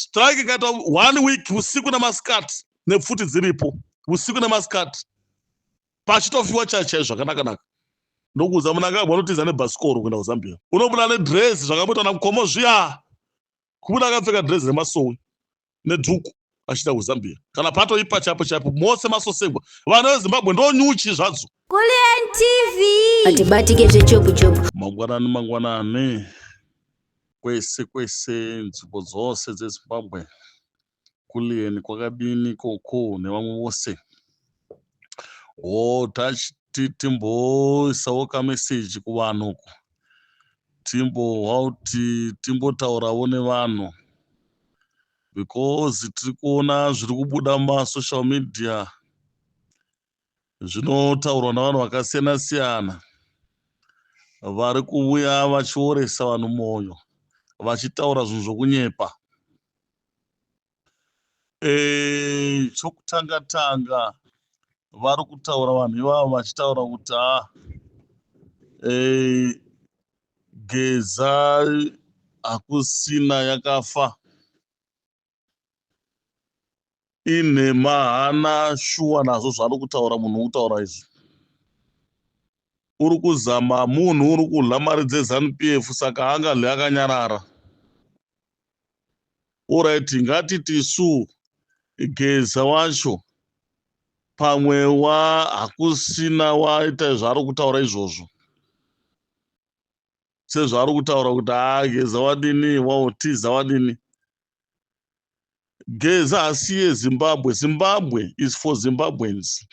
Strike ikaita one week, usiku nemasikati, nepfuti dziripo usiku nemasikati, pachitofiwa chai chai zvakanaka-naka. Ndokuudza, Mnangagwa unotiza nebhasikoro kuenda kuZambia, unobuda nedress zvakamboita naMukomo zviya, kubuda akapfeka dress remasowe nedhuku achiita kuZambia. Kana patoipa chaipo chaipo, mose masosegwa. Vana veZimbabwe ndonyuchi zvadzo. Kulliant TV. Atibatike zvechopu chopu. Mangwanani, mangwanani kwese kwese, nzvimbo dzose dzeZimbabwe. Kulliant, kwakadini koko nevamwe vose? Ho, tachiti timboisawo kameseji kuvanhu uku, timbohwa kuti timbotaurawo nevanhu, because tiri kuona zviri kubuda mumasocial media, zvinotaurwa navanhu vakasiyana siyana, vari kuuya vachioresa vanhu mwoyo, vachitaura zvinhu zvokunyepa. Chokutanga tanga, vari kutaura vanhu ivavo vachitaura kuti ha, Geza hakusina, yakafa, inhema, haana shuwa nazvo zvaari kutaura. Munhu kutaura izvi uri kuzama, munhu uri kudya mari dzeZANU PF, saka angadye akanyarara. Alright, ngatiti isu Geza wacho pamwe wa hakusina, waita zvaari kutaura izvozvo, sezvaari kutaura kuti haa, Geza wadini, wautiza, wadini. Geza hasiye Zimbabwe. Zimbabwe is for Zimbabweans.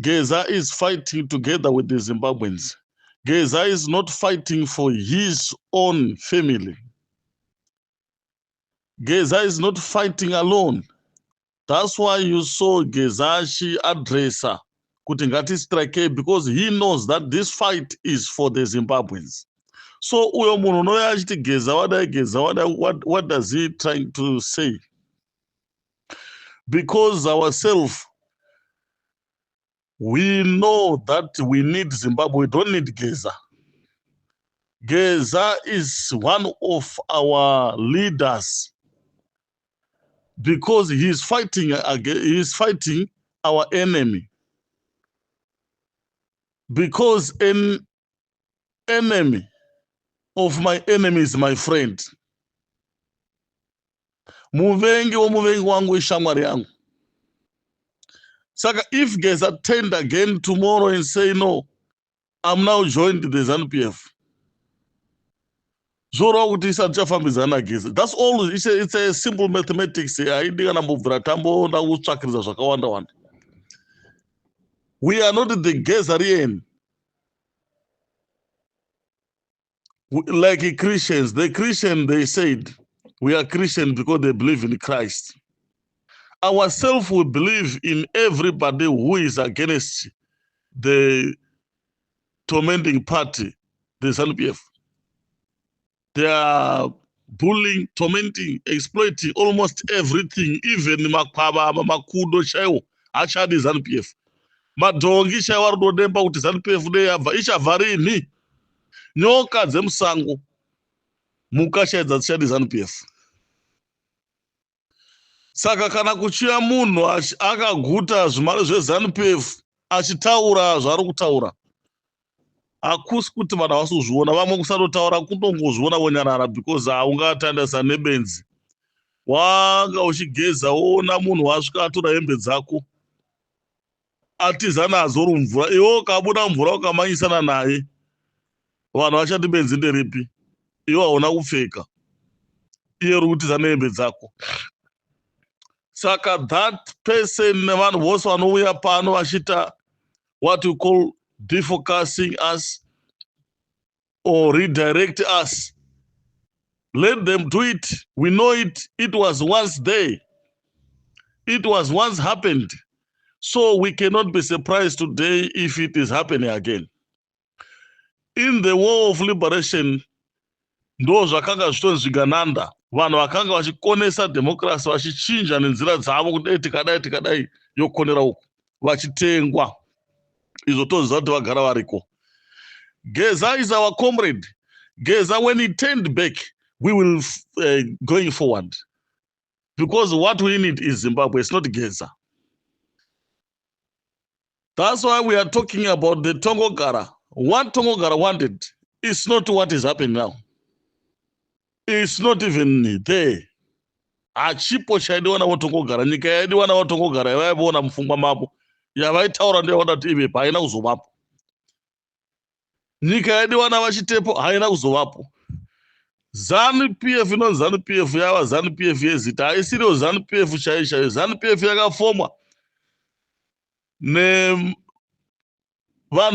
Geza is fighting together with the Zimbabweans. Geza is not fighting for his own family. Geza is not fighting alone. That's why you saw Geza achiadressa kuti ngatistrike, because he knows that this fight is for the Zimbabweans. So uyo munhu unouya achiti Geza wadai, Geza wadai, what does he trying to say? Because ourselves, we know that we need Zimbabwe, we don't need Geza. Geza is one of our leaders because he is fighting again, he is fighting our enemy, because an enemy of my enemy is my friend. Muvengi womuvengi wangu ishamwari yangu. Saka if Geza turned again tomorrow and say, "No, I'm now joined the ZANU PF," zvoreva kuti isati tichafambidzana naGeza. That's all. It's a simple mathematics, haidi kana mbobvira tamboda kutsvakiridza zvakawanda wanda. We are not the Gezarian like Christians. The Christian, they said we are Christian because they believe in Christ. Ourselves, we believe in everybody who is against the tormenting party, the ZANU-PF. They are bullying, tormenting, exploiting almost everything, even makwava, makudo chaiwo achadi ZANU-PF. Madhongi chaiwo ari kutodemba kuti ZANU-PF dei yabva, ichabva rini? Nyoka dzemusango, mhuka chaidza dzichadi ZANU-PF. Saka kana kuchiya munhu akaguta zvimari zveZANU PF achitaura zvaari kutaura, hakusi kuti vanhu havasi kuzviona. Vamwe kusatotaura, kutongozviona vonyarara, because haungatandasa nebenzi. Wanga uchigeza, woona munhu wasvika atora hembe dzako, atiza nadzo rumvura. Iwe ukabuda mvura ukamanyisana naye, vanhu vachati benzi nderipi? Iwe hauna kupfeka, iye uri kutiza nehembe dzako. Saka that person nevanhu vose vanouya pano vachiita what we call defocusing us or redirect us, let them do it. We know it. It was once there, it was once happened, so we cannot be surprised today if it is happening again. In the war of liberation, ndo zvakanga zvitonzi zvigananda, vanhu vakanga vachikonesa dhemokirasi, vachichinja nenzira dzavo, kudai tikadai tikadai, yokonera uku, vachitengwa. Izvo toziva kuti vagara variko. Geza is our comrade. Geza, when he turned back, we will going forward. Because what we need is Zimbabwe, it's not Geza. That's why we are talking about the Tongogara. What Tongogara wanted is not what is happening now. It's not even there. Hachipo chaidiwa navoTongogara. Nyika yaidiwa navoTongogara, yavaiona mupfungwa mavo, yavaitaura, ndoyavada kuti ivepo, haina kuzovapo. Nyika yaidiwa navaChitepo haina kuzovapo. ZANU PF inonzi ZANU PF yava ZANU PF yezita, haisiriwo ZANU PF chaiyo chaiyo. ZANU PF yakafomwa nevanhu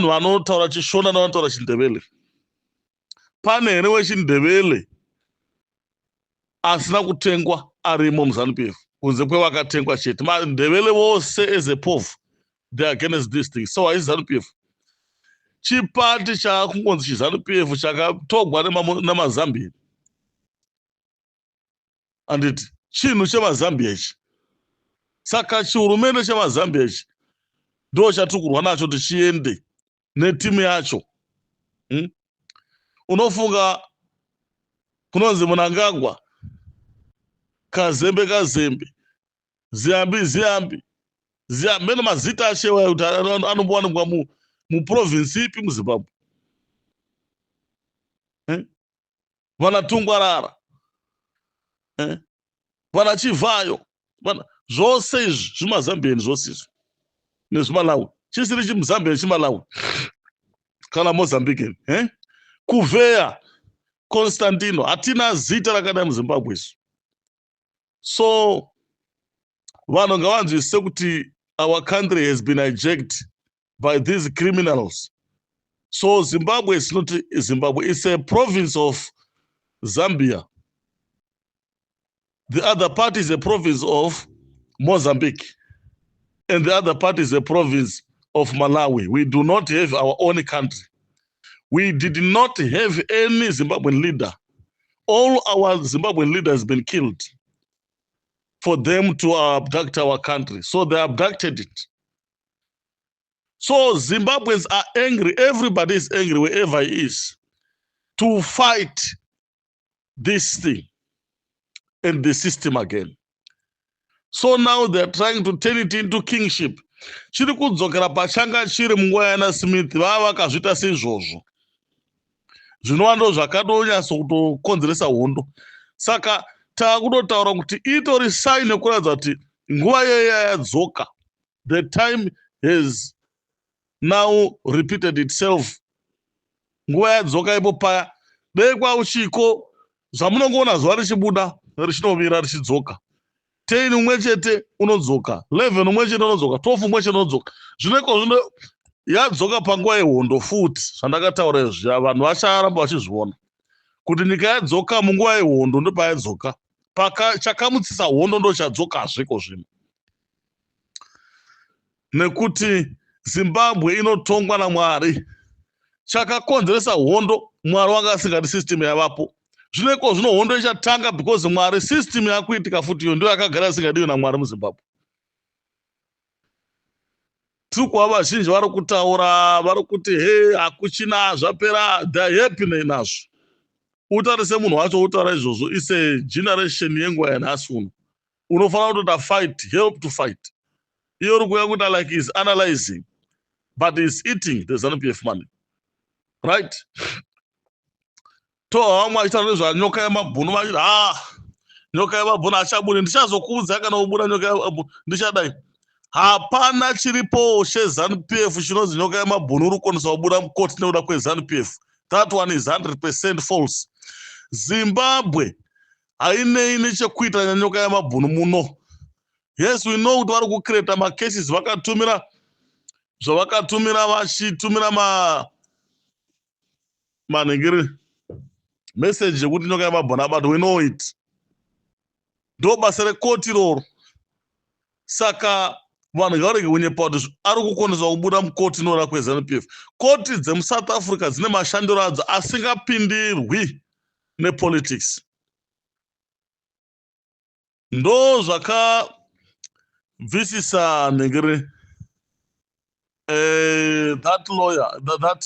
vanotaura chiShona nevanotaura chiNdebele. Pane here wechiNdebele asina kutengwa arimo muZANU PF, kunze kwevakatengwa chete? MaNdebele vose as a pov, they are against this thing. So haisi ZANU PF. Chipati chaakungonzi chiZANU PF chakatogwa nemaZambia, handiti? Chinhu chemaZambia ichi. Saka chihurumende chemaZambia ichi ndo chatiri kurwa nacho tichiende netimu yacho, Unofunga kunonzi Munangagwa, Kazembe Kazembe, Ziyambi Ziyambi, Ziyambi, mazita achewa kuti anombowanikwa muprovinsi ipi muZimbabwe, eh? Vana Tungwarara, eh? Vana Chivhayo, zvose izvi zvimaZambiani, zvose izvi nezviMalawi. Chisiri chimuZambia, chiMalawi kana Mozambican, eh? Kuvheya Constantino, hatina zita rakadai muZimbabwe isu. So vanhu ngavanzwisise kuti our country has been hijacked by these criminals. So Zimbabwe is not Zimbabwe, it's a province of Zambia. The other part is a province of Mozambique and the other part is a province of Malawi. We do not have our own country. We did not have any Zimbabwean leader. All our Zimbabwean leaders been killed for them to abduct our country. So they abducted it. So Zimbabweans are angry. Everybody is angry wherever he is to fight this thing and the system again. So now they're trying to turn it into kingship. Chiri kudzokera pachanga chiri munguva yana Smith. Vava vakazviita seizvozvo, zvinova ndo zvakatonyatso kutokonzeresa hondo. Saka taakutotaura kuti itori sign yekuratidza kuti nguva iyoyo yadzoka. The time has now repeated itself. Nguva yadzoka ipo paya. Dei kwauchiko zvamunongoona zuva richibuda, richinovira, richidzoka. 10 umwe chete unodzoka, 11 umwe chete unodzoka, 12 umwe chete unodzoka. Zvino iko zvino yadzoka panguva yehondo futi. Zvandakataura izvi, vanhu vacharamba vachizviona kuti nyika yadzoka munguva yehondo. Ndopayadzoka, chakamutsisa hondo ndo chadzokazve ko zvino, nekuti Zimbabwe inotongwa naMwari. Chakakonzeresa hondo, Mwari wanga asingadi system yavapo. Zvino iko zvino hondo ichatanga because Mwari, system yakuitika futi iyo ndo yakagara isingadiwi naMwari muZimbabwe. Tiri kuva vazhinji vari kutaura, vari kuti he, hakuchina, zvapera. They happy nazvo. Utarise munhu wacho utaura izvozvo, is a generation yenguva yanhasi uno. Unofanira kutoita fight, help to fight. Iye uri kuuya kuita like is analyzing, but is eating the ZANU PF money, right? Toha vamwe vachitaura nezvanyoka yemabhunu, vachiti, "Ha, Nyoka yemabhunu achabudi." Ndichazokuudza kana ubuda Nyoka yemabhunu. Ndichadai, hapana chiripo cheZANU PF chinonzi Nyoka yemabhunu uri kukonesa kubuda mukoti nekuda kweZANU PF. That one is 100% false. Zimbabwe hainei nechekuita nenyoka yemabhunu muno. Yes, we know kuti vari kucreata macases. Vakatumira zvavakatumira, vachitumira manhingiri message yekuti Nyoka yemabhunu abato. We know it. Ndo basa rekoti iroro. Saka vanhu ngavarege kunyepa kuti ari kukonesa kubuda mukoti noda kweZANU PF. Koti dzemuSouth Africa dzine mashandiro adzo asingapindirwi nepolitics. Ndo zvakabvisisa nhengere that lawyer, that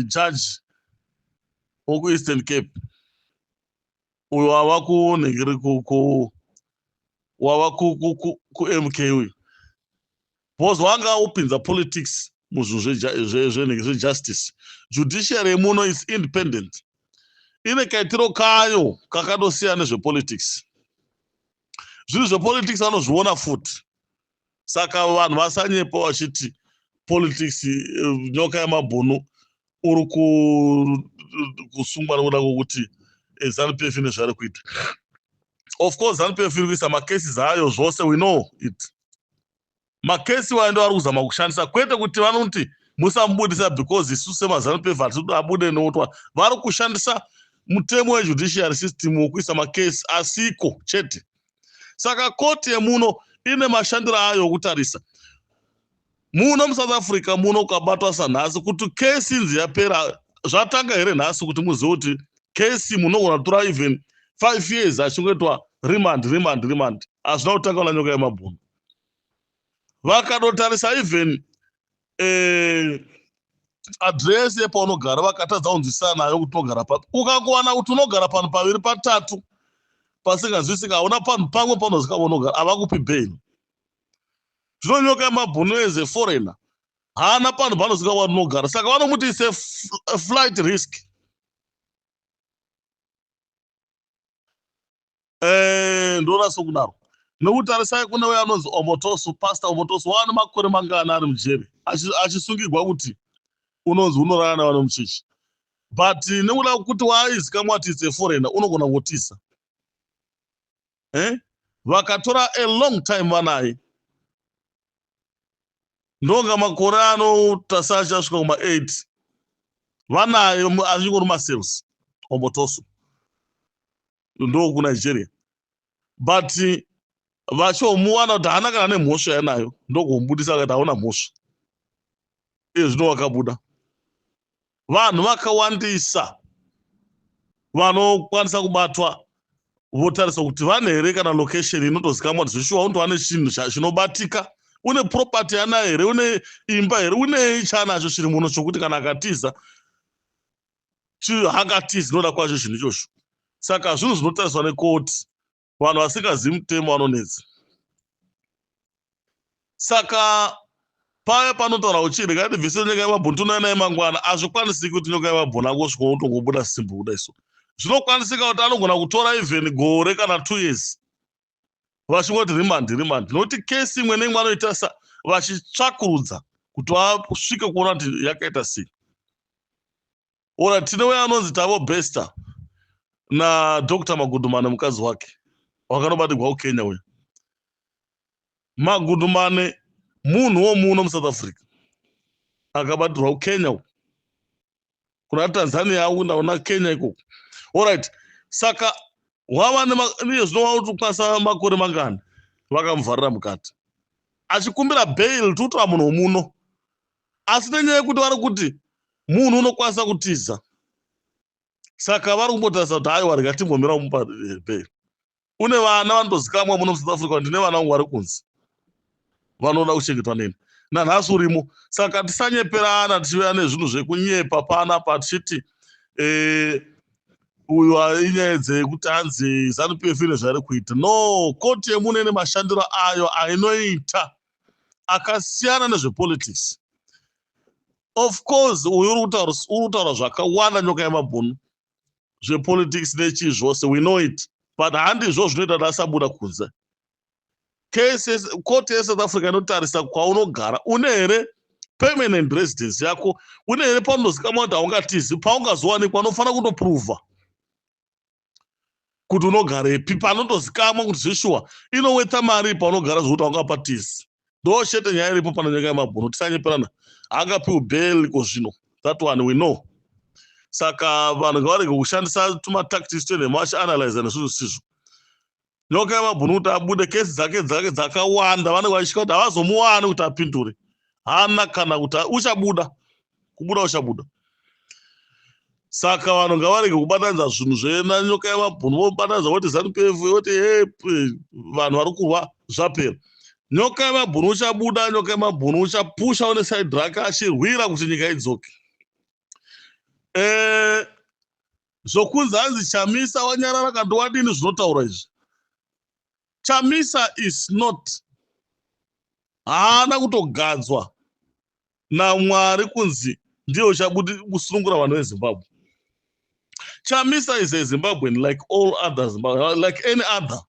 judge wokuEastern Cape. Uyo wava kunhingiri ku wava kuMK uyu, because wanga upinza politics muzvinhu zvejustice. Judiciary yemuno is independent, ine kaitiro kayo kakadosiyana nezvepolitics. Zvinhu zvepolitics vanozviona futi. Saka vanhu vasanyepa vachiti politics. Nyoka Yamabhunu uri kusungwa nekuda kwokuti ZANU PF ine zvari kuita. Of course ZANU PF iri kuisa macases ayo zvose, we know it. Makesi waendo vari kuzama kushandisa, kwete kuti vanoti musamubudisa because isu semaZANU PF hatidi abude, nokutwa vari kushandisa mutemo wejudiciary system wekuisa makesi asiko chete. Saka koti yemuno ine mashandiro ayo okutarisa. Muno muSouth Africa muno, ukabatwa sanhasi, kuti kesi inzi yapera, zvatanga here nhasi kuti muzive kuti kesi munogona kutora even 5 years achingoitwa remand, remand, remand? Hazvina kutanga na Nyoka Yemabhunu. Vakadotarisa even address yepaunogara, vakatadza kunzwisisa nayo kuti unogara papi. Ukangowana kuti unogara panhu paviri, patatu pasinganzwisika, hauna panhu pamwe paunozika unogara, havakupi bail. Zvino Nyoka Yemabhunu as a foreigner haana panhu panozika wanogara, saka vanomuti is a flight risk. Ndoona sokudaro, nekuti tarisai kune uyo anonzi Omotoso, Pastor Omotoso, waane makore mangani ari mujeri achisungirwa kuti unonzi unorara nevano muchechi, but nekuda kuti waaizikamwa kuti it's a foreigner, unogona kutiza. Vakatora a long time vanaye, ndonga makore anotasa achasvika kuma8 vanaye achingori macells. Omotoso ndokuNigeria, but vachomuwana kuti haana kana nemhosva yanayo, ndokumubudisa, akati hauna mhosva. Iye zvino wakabuda. Vanhu vakawandisa vanokwanisa kubatwa, votarisa kuti vane here kana location inotozikamwa kuti zveshuwa unotova nechinhu chinobatika, une property yanayo here, une imba here, unei chaanacho chiri muno chokuti kana akatiza haangatizi noda kwacho chinhu ichocho. Saka zvinhu zvinotariswa nekoti. Vanhu vasingazivi mutemo vanonetsa. Saka paya panotaura uchii, ndikatibvise Nyoka Yemabhunu, tinouya naye mangwana, hazvikwanisiki kuti Nyoka Yemabhunu angosvika utongobuda simple kudai. So zvinokwanisika kuti anogona kutora even gore kana 2 years vachingoti remand, remand, nokuti kesi imwe neimwe anoita sa vachitsvakurudza kuti vasvike kuona kuti yakaita sei. Ora tine uya anonzi Thabo Bester naDr Magudumane, mukadzi wake, wakanobatirwa kuKenya. Uya Magudumane munhu womuno muSouth Africa akabatirwa kuKenya uku, kuna Tanzania aunda kuna Kenya ikoko. Alright, saka wava iye zvino wautokwanisa makore mangani vakamuvharira mukati achikumbira bail, tikutora munhu womuno, asi nenyaya yekuti vari kuti munhu unokwanisa kutiza, saka vari kumbotarisa kuti haiwa, rega timbomira kumupa bail. Une vana vanotozikamwa muno muSouth Africa, ndine vana vangu vari kunzi vanoda kuchengetwa neni, nanhasi urimo. Saka tisanyeperana tichiuya nezvinhu zvekunyepa panapa tichiti uyu inyaya dzekuti hanzi ZANU PF ine zvairi kuita. No, koti yemuno ine mashandiro ayo ainoita akasiyana nezvepolitics. Of course uyu uri kutaura zvakawanda, Nyoka Yemabhunu, zvepolitics nechii zvose, we know it, but handizvo zvinoita kuti asabuda kunze. Koti yeSouth Africa inotarisa kwaunogara, une here permanent residence yako, une here paunozikamwa kuti haungatizi, paungazowanikwa unofanira kutoprova kuti unogarepi, panotozikamwa kuti zveshuwa inoweta mari paunogara zvokuti haungapatizi. Ndo chete nyaya iripo pana Nyika Yemabhunu. Tisanyeperana, haangapiwi bail ko zvino, that one we know. Saka vanhu ngavarege kushandisa tumatactics twenhema vachianalyza nezvinhu zvisizvo. Nyoka Yemabhunu kuti abude, kesi dzake dzakawanda, vanenge vachisvika kuti havazomuwani kuti apindure, hana kana kuti uchabuda, kubuda uchabuda. Saka vanhu ngavarege kubatanidza zvinhu zvenaNyoka Yemabhunu, vobatanidza voti ZANU PF, voti he, vanhu vari kurwa, zvapera. Nyoka Yemabhunu uchabuda, Nyoka Yemabhunu uchapusha une side rake achirwira kuti nyika idzoke. Zvokunzi hanzi Chamisa wanyarara kandi wadini, zvinotaura izvi. Chamisa is not, haana kutogadzwa naMwari kunzi ndiye uchabusunungura vanhu veZimbabwe. Chamisa is a Zimbabwean like all others, like any other.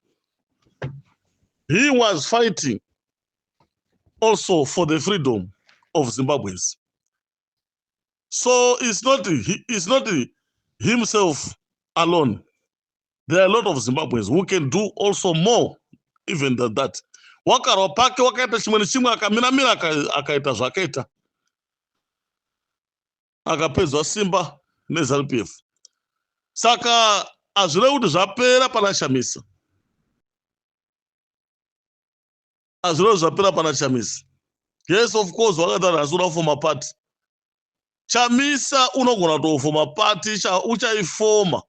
He was fighting also for the freedom of Zimbabweans. So it's not himself alone. There are a lot of Zimbabweans who can do also more even than that. Wakarwa pake, wakaita chimwe nechimwe, akamiramira, akaita zvaakaita, akapedzwa simba neZANU PF. Saka hazvirevi kuti zvapera pana Chamisa. Hazvirevi zvapera pana Chamisa. Yes, of course, wakaita nhasi uda kufoma party. Chamisa unogona kutofoma party, uchaifoma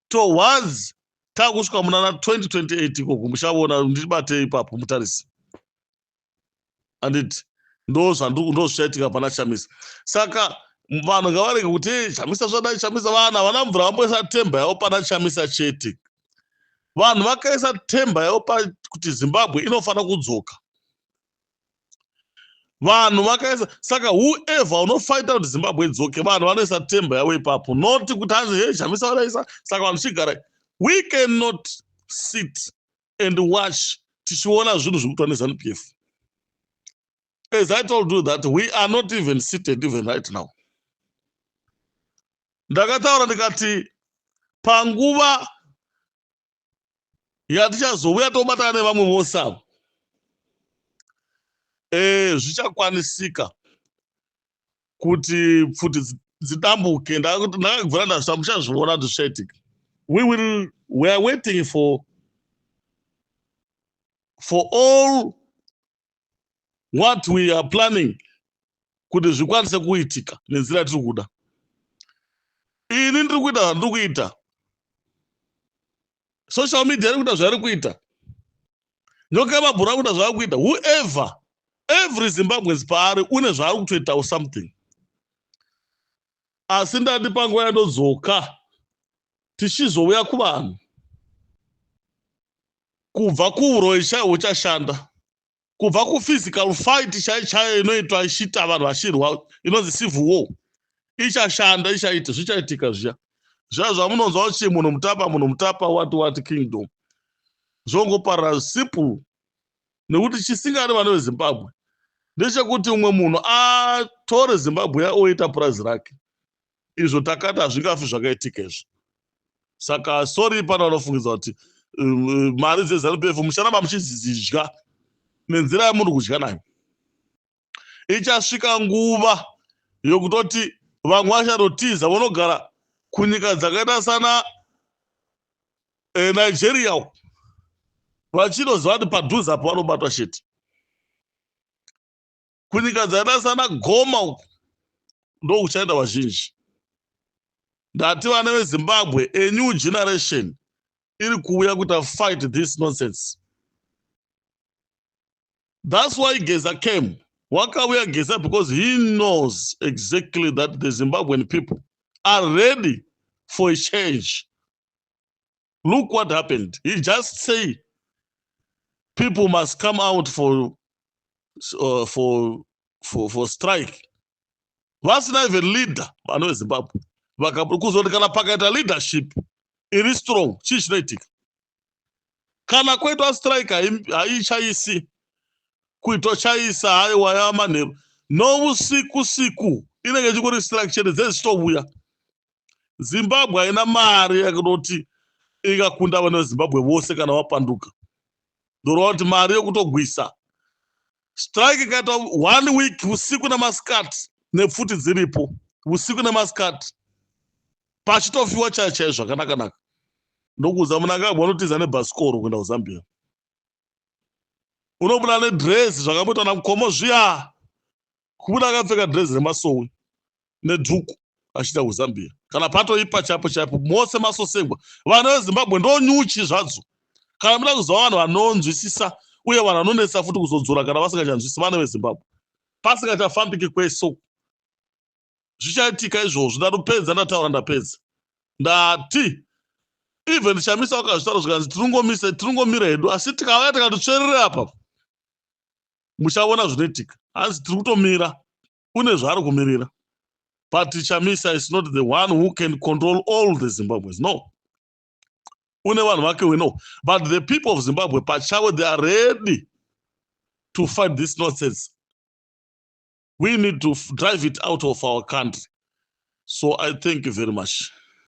towards takusvika munana 2028 ikoko. Muchavona, ndibate ipapo mutarisi, anditi? Ndo zvichaitika pana Chamisa. Saka vanhu ngavarege kuti, "Hey, Chamisa zvadai, Chamisa." Vanhu havana mvura vamboisa temba yavo pana Chamisa chete. Vanhu vakaisa temba yavo pakuti Zimbabwe inofanira kudzoka. Vanhu vakaisa, saka whoever unofaita kuti Zimbabwe idzoke, vanhu vanoisa temba yavo ipapo, not kuti hanzi, "Hey, Chamisa vadaisa." Saka vanhu chigarai. We cannot sit and watch tichiona zvinhu zviri kuitwa neZANU PF. As I told you that we are not even seated even right now. Ndakataura ndikati panguva yatichazouya tobatana nevamwe vose ava, zvichakwanisika kuti pfuti dzidambuke. Ndakabvira ndazvita, muchazviona kuti zvichaitika. We are waiting for all what we are planning kuti zvikwanise kuitika nenzira yatiri kuda. Ini ndiri kuita zvandiri kuita, social media iri kuita zvairi kuita, Nyoka yemabhuru ari kuita zvaari kuita, whoever, every Zimbabweans paari une zvaari kutoitawo something. Asi ndati panguva yandodzoka, tichizouya kuvanhu kubva kuuroyi chaihwo uchashanda, kubva kuphysical fight chai chaiyo inoitwa ichiita vanhu vachirwa, inonzi civil war, ichashanda, ichaita, zvichaitika zviya zviya zvamunonzwa kuti Munhu Mutapa, Munhu Mutapa, what what kingdom, zvongoparara simple. Nekuti chisingadi vana veZimbabwe ndechekuti umwe munhu atore Zimbabwe oita purazi rake. Izvo takati hazvingafi zvakaitika izvo. Saka sorry, pana vanofungidza kuti mari dzeZANU PF mucharamba muchidzidya nenzira yamuri kudya nayo. Ichasvika nguva yokutoti vamwe vachatotiza, vonogara kunyika dzakaita sana Nigeria uko, vachinoziva kuti padhuze apo vanobatwa chete. Kunyika dzakaita sana Goma uko ndokuchaenda vazhinji. Ndati vana veZimbabwe, a new generation iri kuuya kuita fight this nonsense. That's why Geza came. Wakauya Geza because he knows exactly that the Zimbabwean people are ready for a change. Look what happened. He just say people must come out for strike, vasina even leader. Vanhu veZimbabwe kuzoti kana pakaita leadership iri strong, chii chinoitika? Kana kwaitwa strike, haichaisi kuitochaisa. Haiwa, yamanheru nousiku siku inenge ichingori strike chete, dzezichitouya. Zimbabwe haina mari yakunoti ingakunda vana veZimbabwe vose kana vapanduka. Ndoreva kuti mari yekutogwisa strike ikaita one week, usiku nemasikati, nepfuti dziripo usiku nemasikati, pachitofiwa chai chai zvakanaka-naka. Ndokuudza, Mnangagwa unotiza nebhasikoro kuenda kuZambia, unobuda nedhirezi zvakamboitwa naMukomo zviya, kubuda akapfeka dhirezi remasowe nedhuku achiita kuZambia. Kana patoipa chaipo chaipo, mose masosengwa. Vana veZimbabwe ndonyuchi zvadzo. Kana muda kuziva vanhu vanonzwisisa uye vanhu vanonetsa futi kuzodzora kana vasingachanzwisi, vana veZimbabwe, pasingachafambiki kweso, zvichaitika izvozvo. Ndatopedza, ndataura, ndapedza. Ndati even Chamisa wakazvitaura, zvikanzi tiringomise, tiringomira hedu, asi tikauya tikatitsverere apa, muchaona zvinoitika. Hanzi tiri kutomira, une zvaari kumirira, but Chamisa is not the one who can control all the Zimbabweans, no. Une vanhu vake, we know, but the people of Zimbabwe pachavo, they are ready to fight this nonsense. We need to drive it out of our country. So I thank you very much.